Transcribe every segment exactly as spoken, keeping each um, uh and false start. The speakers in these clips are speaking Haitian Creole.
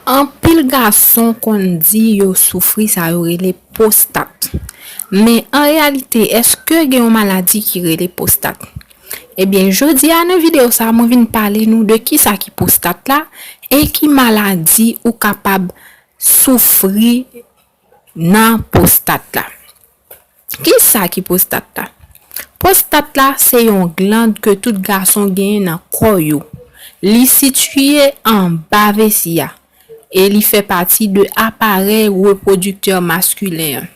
Anpil gason konn di yo soufri sa yo rele pwostat. Men an reyalite, èske gen yon maladi ki rele pwostat? Ebyen, jodi a nan videyo sa a, mwen vin pale nou de kisa ki pwostat la e ki maladi ou kapab soufri nan pwostat la. Kisa ki pwostat la? Pwostat la se yon gland ke tout gason genyen nan kò yo. Li sitiye anba vesi a e li fè pati de aparèy repwodiktè maskilen an.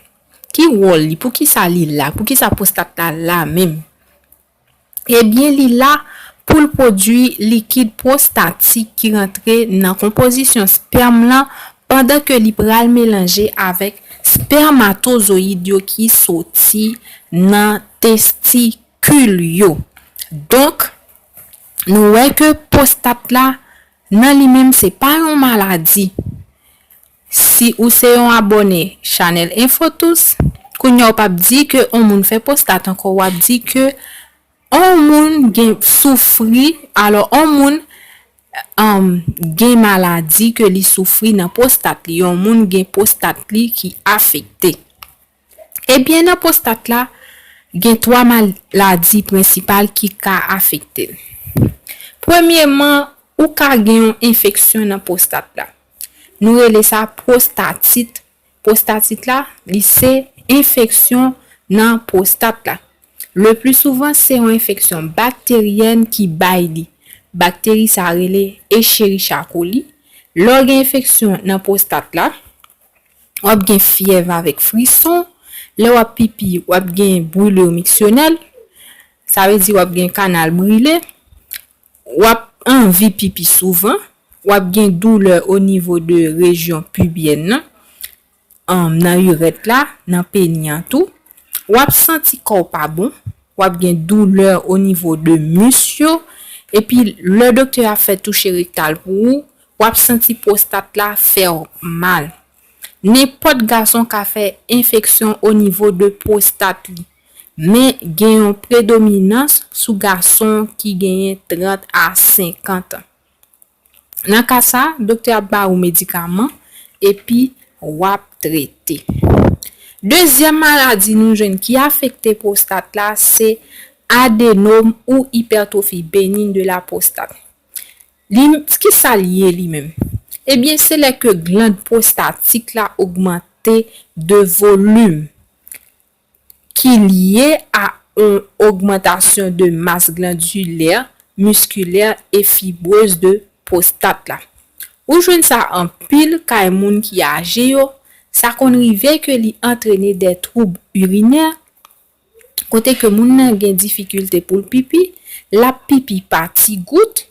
Ki wòl li? Poukisa li la? Poukisa pwostat la la menm? Ebyen, li la pou l pwodui likid pwostatik ki rantre nan konpozisyon spèm lan pandan ke li pral melanje avèk spèmatozoyid yo ki soti nan testikil yo. Donk, nou wè ke pwostat la, nan li menm, se pa yon maladi. Si ou se yon abòne chanèl Infotous, kounye a w p ap di ke on moun fè pwostat ankò, w ap di ke on moun gen soufri, alò on moun um, gen maladi ke li soufri nan pwostat li, yon moun gen pwostat li ki afekte. Ebyen, nan pwostat la, gen twa maladi prensipal ki ka afekte l. Premyeman, ou ka gen yon enfeksyon nan pwostat la. Nou rele sa pwostatit. Pwostatit la, li se enfeksyon nan pwostat la. Le pli souvan, se yon enfeksyon bakteryèn ki bay li. Bakteri sa rele Escherichia coli. Lè w gen enfeksyon nan pwostat la, w ap gen fyèv avèk frison. Lè w ap pipi, w ap gen brûlure mictionnelle. Sa vle di w ap gen kanal brile. W ap anvi pipi souvan. W ap gen doulè o nivo de rejyon pibyèn nan, um, nan irèt la, nan peni an tou. W ap santi kò w pa bon. W ap gen doulè o nivo de mis yo. Epi, lè doktè a fè touche rektal pou ou, w ap santi pwostat la fè w mal. Nenpòt gason ka fè enfeksyon o nivo de pwostat li, men gen yon predominans sou gason ki genyen trant a senkant an. Nan ka sa, doktè ap ba ou medikaman epi w ap trete. Dezyèm maladi nou jwenn ki afekte pwostat la se adenòm ou ipètwofi benin de la pwostat. Li, kisa l ye li menm? Ebyen, se lè ke gland pwostatik la ogmante de volim ki lye a yon ogmantasyon de mas glandilè, miskilè e fibrez de pwostat la. Ou jwenn sa anpil kay moun ki aje yo, sa konn rive ke li antrene de twoub irinè, kote ke moun nan gen difikilte pou l pipi, l ap pipi pa ti gout,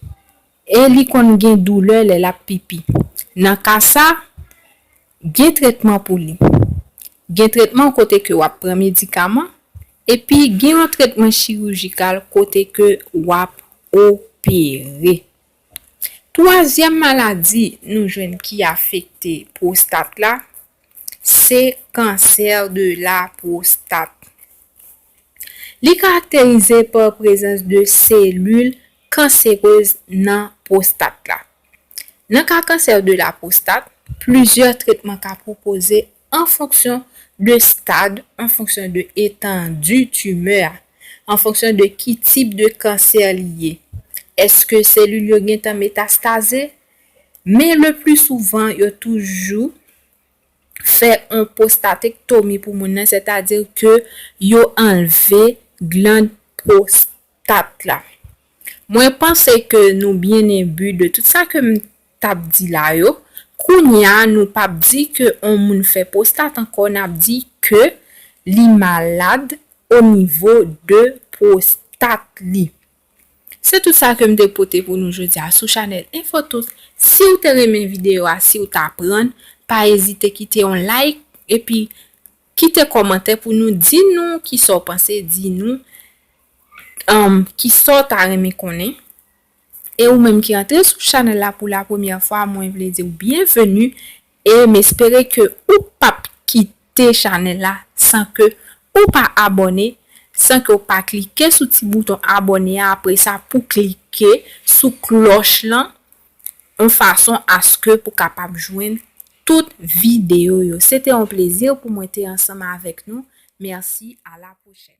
e li konn gen doulè lè l ap pipi. Nan ka sa, gen tretman pou li. Gen tretman kote ke w ap pran medikaman, epi gen yon tretman chirijikal kote ke w ap opere. Twazyèm maladi nou jwenn ki afekte pwostat la, se kansè de la pwostat. Li karakterize pa prezans de selil kanserez nan pwostat la. Nan ka kansè de la pwostat, plizyè tretman ka pwopoze an fonksyon de stad, an fonksyon de etandi timè a, an fonksyon de ki tip de kansè li ye. Èske selil yo gentan metastaze? Men le pli souvan, yo toujou fè yon pwostatektomi pou moun nan, sètadi ke yo anlve gland pwostat la. Mwen panse ke nou byen enbi de tout sa ke m t ap di la yo. Kounye a, nou p ap di ke yon moun fè pwostat ankò, n ap di ke li malad o nivo de pwostat li. Se tout sa ke m te pote pou nou jodi a sou chanèl Infotous. Si w te renmen videyo a, si w t aprann, pa ezite kite yon like, epi kite kòmantè pou nou, di nou kisa w panse, di nou, um, kisa w ta renmen konnen. E ou menm ki rantre sou chanèl la pou la premyè fwa, mwen vle di w byenveni e m espere ke ou p ap kite chanèl la san ke ou pa abòne, san ke ou pa klike sou ti bouton abòne a, apre sa pou klike sou klòch lan, yon fason aske pou kapab jwenn tout videyo yo. Se te yon plezi pou mwen te ansanm avèk nou. Mèsi, a la pwochèn.